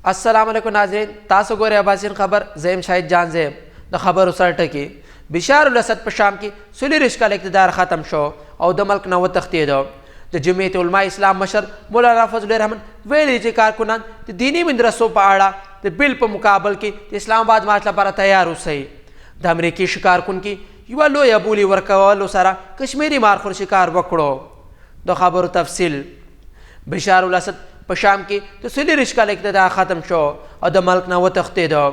السلام علیکم ناظرین، تاسو ګورئ اباسین خبر. زیم شاهد جان زیب. د خبرو سر ټکی: بشار الاسد په شام کې 24 کال اقتدار ختم شو او د ملک نه وتښتېده. د جمعیت علماء اسلام مشر مولانا فضل الرحمن ویلي چې کارکنان د دیني مدرسو په اړه د بل په مقابل کې د اسلام آباد مارچ لپاره تیار اوسئ. د امریکې شکارکونکي یوه لویه بولي ورکولو سره کشمیري مارخور شکار وکړو. د خبرو تفصیل: بشار الاسد په شام کې د 24 کال اقتدار ختم شو او د ملک نه وتښتېده.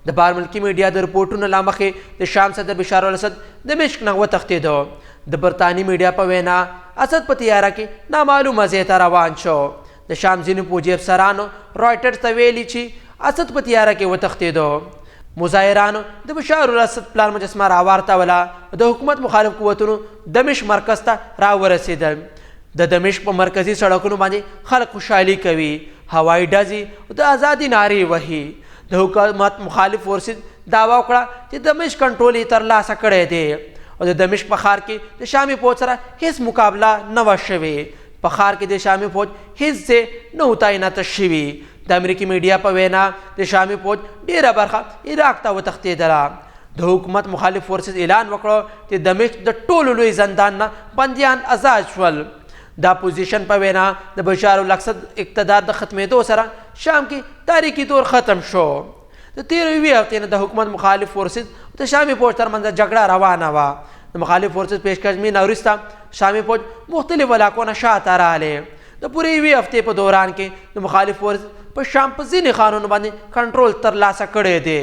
د بارملکي میډیا د رپورټونو له مخې د شام صدر بشار الاسد دمشق نه وتښتېده. د برتاني میډیا په وینا اسد په طیاره کې نامعلومه ځای ته روان شو. د شام ځینو پوځي افسرانو رویټرز ته ویلي چې اسد په طیاره کې وتښتېده. مظاهرانو د بشار الاسد پلار مجسمه راوارتوله. د حکومت مخالف قوتونو دمشق مرکز ته راورسېدل. د دمشق په مرکزي سړکونو باندې خلک خوشحالي کوي، هوایي ډزې او د ازادي نارې وهي. د حکومت مخالف فورسز دعوه وکړه چې دمشق کنټرول یې ترلاسه کړی دی او د دمشق په ښار کې د شامي پوځ سره هیڅ مقابله نه وه شوې. په ښار کې د شامي پوځ هیڅ ځای نه و تعینات شوي. د امریکي میډیا په وینا د شامي پوځ ډیره برخه عراق ته وتښتېدله. د حکومت مخالف فورسز اعلان وکړو چې دمشق د ټولو لوی زندان نه بندیان آزاد شول. د اپوزیشن په وینا د بشار الاسد اقتدار د ختمېدو سره شام کې تاریکي دور ختم شو. د تېرو یوې هفتې نه د حکومت مخالف فورسز د شامي پوځ ترمنځ جګړه روانه وه. د مخالف فورسز پیشقدمي نه وروسته شامي پوځ مختلف علاقو نه شاته راغلی. د پورې یوې هفتې په دوران کې د مخالف فورس په شام په ځینې ښارونو باندې کنټرول ترلاسه کړی دی.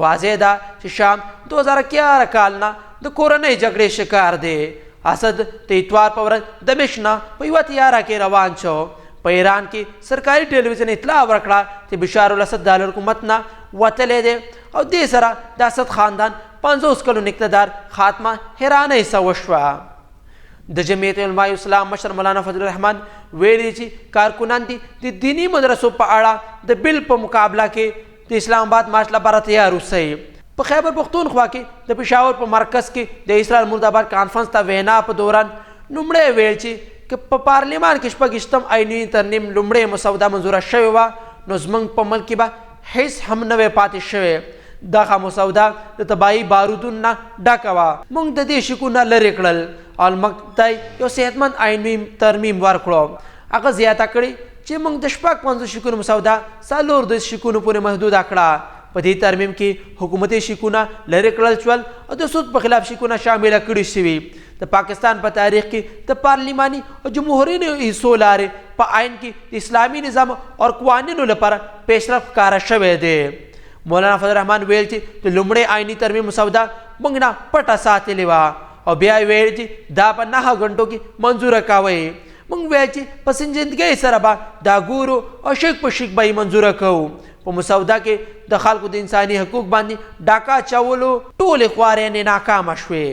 واضح ده چې شام 2011 کال نه د کورنۍ جګړې شکار دی. اسد د اتوار په ورځ دمشق نه په یوه طیاره کې روان شو. په ایران کې سرکاري ټلویزیون اطلاع ورکړه چې بشار الاسد د حکومت نه وتلی دی او دې سره د اسد خاندان 50 کلونو اقتدار خاتمه حیرانۍ سره وشوه. د جمعیت علماء اسلام مشر مولانا فضل الرحمن ویلي چې کارکنان دي د دیني مدرسو په اړه د بل په مقابله کې د اسلام آباد مارچ لپاره تیار اوسئ. په خیبر پښتونخوا کې د پېښور په مرکز کې د اسرائیل مردآباد کانفرنس ته وینا په دوران نومړی ویل چې که په پارلیمان کې 26 آئیني ترمیم لومړی مسوده منظوره شوې وه نو زموږ په ملک کې به هیڅ هم نه وی پاتې شوی. دغه مسوده د تباهي بارودونو نه ډکه وه. موږ د دې شکونه لرې کړل او موږ ته یو صحتمند آئیني ترمیم ورکړو. هغه زیاته کړې چې موږ د 56 شکونو مسوده 34 شکونو پورې محدوده کړه. په دې ترمیم کې حکومتي شکونه لرې کړل شول او د سود په خلاف شکونه شامله کړي شوي. د پاکستان په تاریخ کې د پارلیماني او جمهوري حصو لارې په آئین کې د اسلامي نظام او قوانینو لپاره پیشرفت ښکاره شوی دی. مولانا فضل الرحمن ویل چې د لومړی آئیني ترمیم مسوده موږ نه پټه ساتلې وه او بیا یې ویل چې دا په 9 غنټو کې منظوره کوئ. موږ ویل چې په سنجیدګۍ سره به دا ګورو او شک په شک به یې منظوره کوو. په مسوده کې د خلکو د انساني حقوق باندې ډاکه اچولو ټولې خوارۍ ناکامه شوې.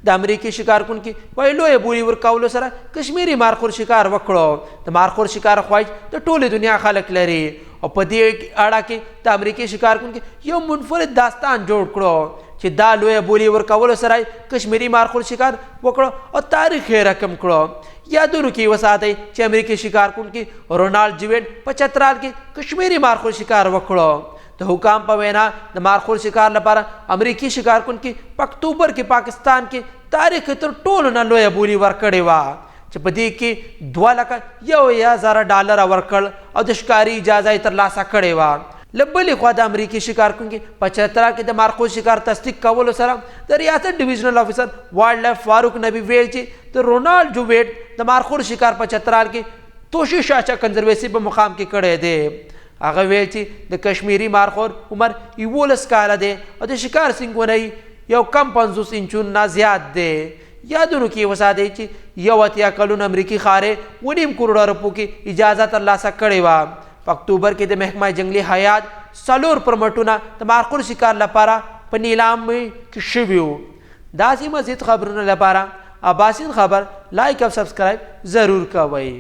د امریکې شکارکونکي وایي لویه بولي ورکولو سره کشمیري مارخور شکار وکړو. د مارخور شکار خواهش د ټولې دنیا خلک لري او په دې اړه کې د امریکې شکارکونکي یو منفرد داستان جوړ کړو چې دا لویه بولي ورکولو سره کشمیري مارخور شکار وکړو او تاریخ یې رقم کړو. یادونو کې وساتئ چې امریکې شکارکونکي رونالډ جویډ په چترال کې کشمیري مارخور شکار وکړو. د حکام په وینا د مارخور شکار لپاره امریکي شکارکونکي په اکتوبر کې پاکستان کې تاریخ تر ټولو نه لویه بولي ورکړې وه چې په دې کې $201,000 ورکړ او د ښکاري اجازه یې ترلاسه کړې وه. له بلې خوا د امریکي شکارکونکي په چترال کې د مارخور شکار تصدیق کولو سره د ریاست ډویژنل افیسر وایلډ لایف فاروق نبي ویل چې د رونالډ جویډ د مارخور شکار په چترال کې توشي شاچا کنزرویسي په مقام کې کړی دی. هغه ویل چې د کشمیري مارخور عمر 11 کاله دی او د شکار سینګونه یې یو کم 50 انچونو نه زیات دی. یادونو کې وساتئ چې 81 کلون امریکي ښارې 1.5 کروړه روپو کې اجازه ترلاسه کړې وه. په اکتوبر کې د محکمه جنګلي حیات 4 پرمټونه د مارخور شکار لپاره په نیلام کې شوي وو. داسې مزید خبرونو لپاره اباسین خبر لایک او سبسکرایب ضرور کوئ.